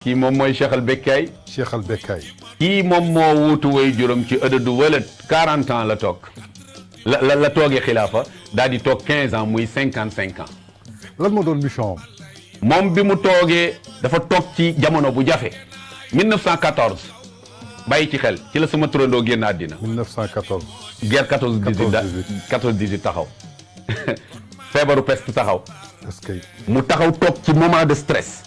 kii moom mooy Cheikh al Bekkaay. Cheikh al Bekkaay. kii moom moo wuutu way juróom ci ëdëdu wala 40 ans la toog la toogee xilaafa daal di toog 15 ans muy 55 ans. lan moo doon mission am. moom bi mu toogee dafa toog ci jamono bu jafe 1914 bàyyi ci xel ci la sama turandoo génn àddina. 1914. guerre 14-18 taxaw feebaru peste taxaw. est-ce que. mu taxaw toog ci moment de stress.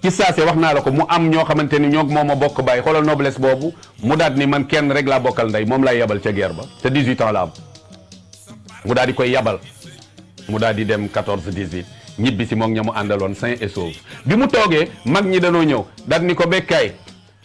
ci saase wax naa la ko mu am ñoo xamante ni ñoo moom a bokk bàyyi xoolal noblesse boobu mu daal ni man kenn rek laa bokkal ndey moom lay yabal ca guerre ba te 18 ans la am mu daal di koy yabal mu daal di dem 14-18 ñibbi si moom ña mu àndaloon sain et sauve bi mu toogee mag ñi danoo ñëw daal ni ko Bekkaay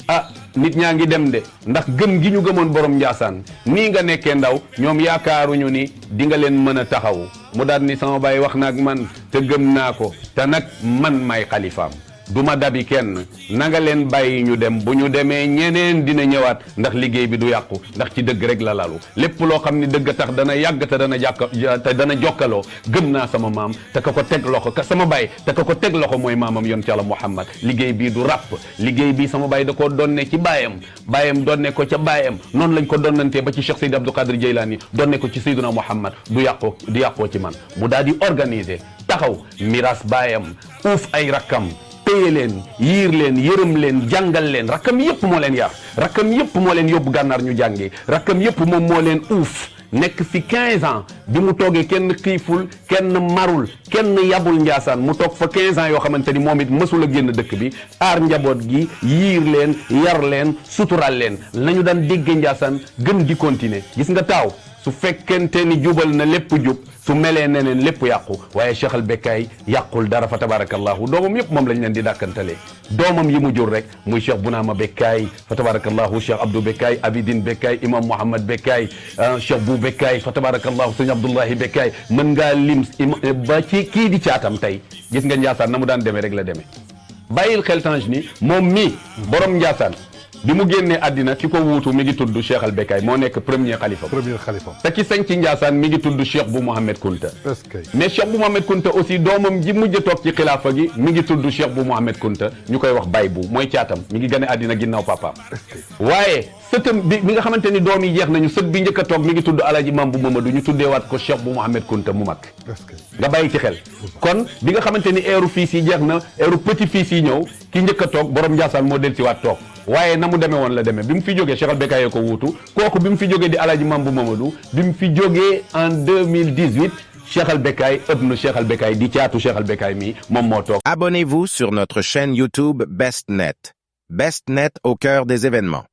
ah nit ñaa ngi dem de ndax gëm gi ñu gëmoon borom Njaasaan nii nga nekkee ndaw ñoom yaakaaruñu ni di nga leen mën a taxawu mu daal ni sama baay wax na ak man te gëm naa ko te nag man may xalifaam du ma dabi kenn na nga leen bàyyi ñu dem bu ñu demee ñeneen dina ñëwaat ndax liggéey bi du yàqu ndax ci dëgg rek la lalu lépp loo xam ni dëgg tax dana yàgg te dana jokkaloo gëm naa sama maam te ka ko teg loxo ka sama baay te ka ko teg loxo mooy maamam yon ci Yàlla Muhammad liggéey bii du ràpp liggéey bi sama baay da koo donne ci baayam donne ko ca baayam noonu lañ ko donnantee ba ci Cheikh Seydi Abdou Qadir Jeylaani donne ko ci Seydina Muhammad du yàqoo ci man mu daal di organiser taxaw miras baayam uuf ay rakkam téye leen yiir leen yërëm leen jàngal leen rakkam yëpp moo leen yar rakkam yëpp moo leen yóbbu gànnaar ñu jàngee rakkam yëpp moom moo leen uuf nekk fi 15 ans bi mu toogee kenn xiiful kenn marul kenn yabul Njaasaan mu toog fa 15 ans yoo xamante ni moom it mësul a génn dëkk bi aar njaboot gi yiir leen yar leen sutural leen nañu daan déggee Njaasaan gën di continuer gis nga taaw su fekkente ni jubal na lépp jub su melee neneen lépp yàqu waaye Cheikh al Bekkaay yàqul dara fa tabarakallahu doomam yëpp moom lañ leen di dàkkantalee doomam yi mu jur rek muy Cheikh Bounama Bekkaay fa tabarakallahu Cheikh Abdou Bekkaay Abidine Bekkaay Imam Mouhamad Bekkaay Cheikh Bou Bekkaay fa tabarakallahu sëñ Abdullahi Bekkaay mën ngaa lim ba ci kii di caatam tey gis nga Njaasaan na mu daan demee rek la demee bàyyil xel Tange ni moom mii borom Njaasaan bi mu génnee àddina ki ko wuutu mi ngi tudd Cheikh al Bekkaay moo nekk premier xalifa te ki sañ ci Njaasaan mi ngi tudd Cheikh Bou Mouhamed Kunta mais Cheikh Bou Mouhamed Kunta aussi doomam ji mujj toog ci xilaafa gi mi ngi tudd Cheikh Bou Mouhamed Kunta ñu koy wax Baye Bou mooy caatam mi ngi gane àddina ginnaaw papaam waaye sëtam bi nga xamante ni doom yi jeex nañu sët bi njëkk a toog mi ngi tudd Alaji Mambu Mamadou ñu tuddeewaat ko Cheikh Bou Mouhamed Kunta mu mag nga bàyyi ci xel kon bi nga xamante ni eeru fils yi jeex na eeru petit fils yi ñëw ki njëkk a toog borom Njaasaan moo del si waat toog waaye na mu demee woon la demee bi mu fi jógee Cheikh al Bekkaay ko wuutu kooku bi mu fi jógee di Alaji Mambu Mamadou bi mu fi jógee en 2018 Cheikh al Bekkaay ibnu Cheikh al Bekkaay di caatu Cheikh al Bekkaay mi moom moo toog. Abonnez-vous sur notre chaîne YouTube BestNet. BestNet au cœur des événements.